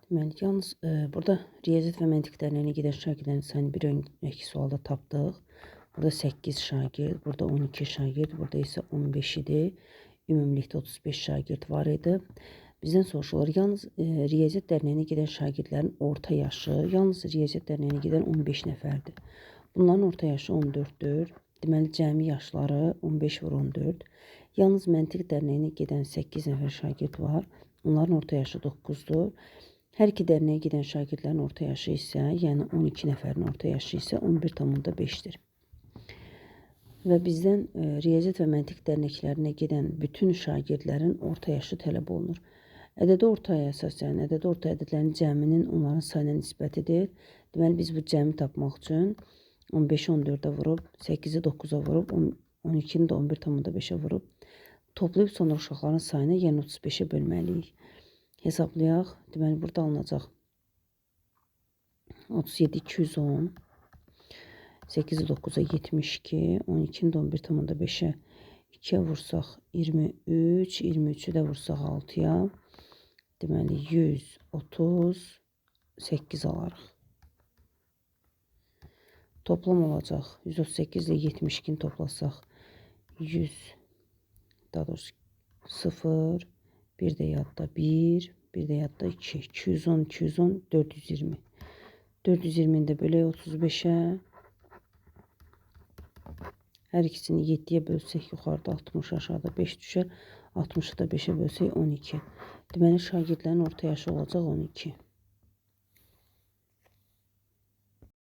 Deməli, yalnız burada riyaziyyat və məntiq dərnəyinə gedən şagirdlərin sayını bir öncəki sualda tapdıq. Burada 8 şagird, burada 12 şagird, burada isə 15 idi. Ümumilikdə 35 şagird var idi. Bizdən soruşurlar, yalnız riyaziyyat dərnəyinə gedən şagirdlərin orta yaşı, yalnız riyaziyyat dərnəyinə gedən 15 nəfərdir. Bunların orta yaşı 14-dür. Deməli, cəmi yaşları 15 vur 14. Yalnız məntiq dərnəyinə gedən 8 nəfər şagird var. Onların orta yaşı 9-dur. Hər iki dərnəyə gedən şagirdlərin orta yaşı isə, yəni 12 nəfərin orta yaşı isə 11,5-dir. Və bizdən riyaziyyat və məntiq dərnəklərinə gedən bütün şagirdlərin orta yaşı tələb olunur. Ədədi ortaya əsasən, ədədi orta ədədlərin cəminin onların sayına nisbətidir. Deməli, biz bu cəmi tapmaq üçün 15-i 14-ə vurub, 8-i 9-a vurub, 12-ni də 11,5-ə vurub, toplayıb sonra uşaqların sayını, yəni 35-ə bölməliyik. Hesablayaq. Deməli, burada alınacaq 37, 210, 8-i 9-a 72, 12-ni də 11,5-ə 2-yə vursaq 23, 23-ü də vursaq 6-ya, deməli 138 alarıq. Toplam olacaq 138 ilə 72-ni toplasaq 100, daha doğrusu 0, bir də yadda 1, bir də yadda 2, 210, 210, 420. 420-ni də bölək 35-ə. Hər ikisini 7-yə bölsək yuxarıda 60, aşağıda 5 düşər. 60-ı da 5-ə bölsək 12. Deməli, şagirdlərin orta yaşı olacaq 12.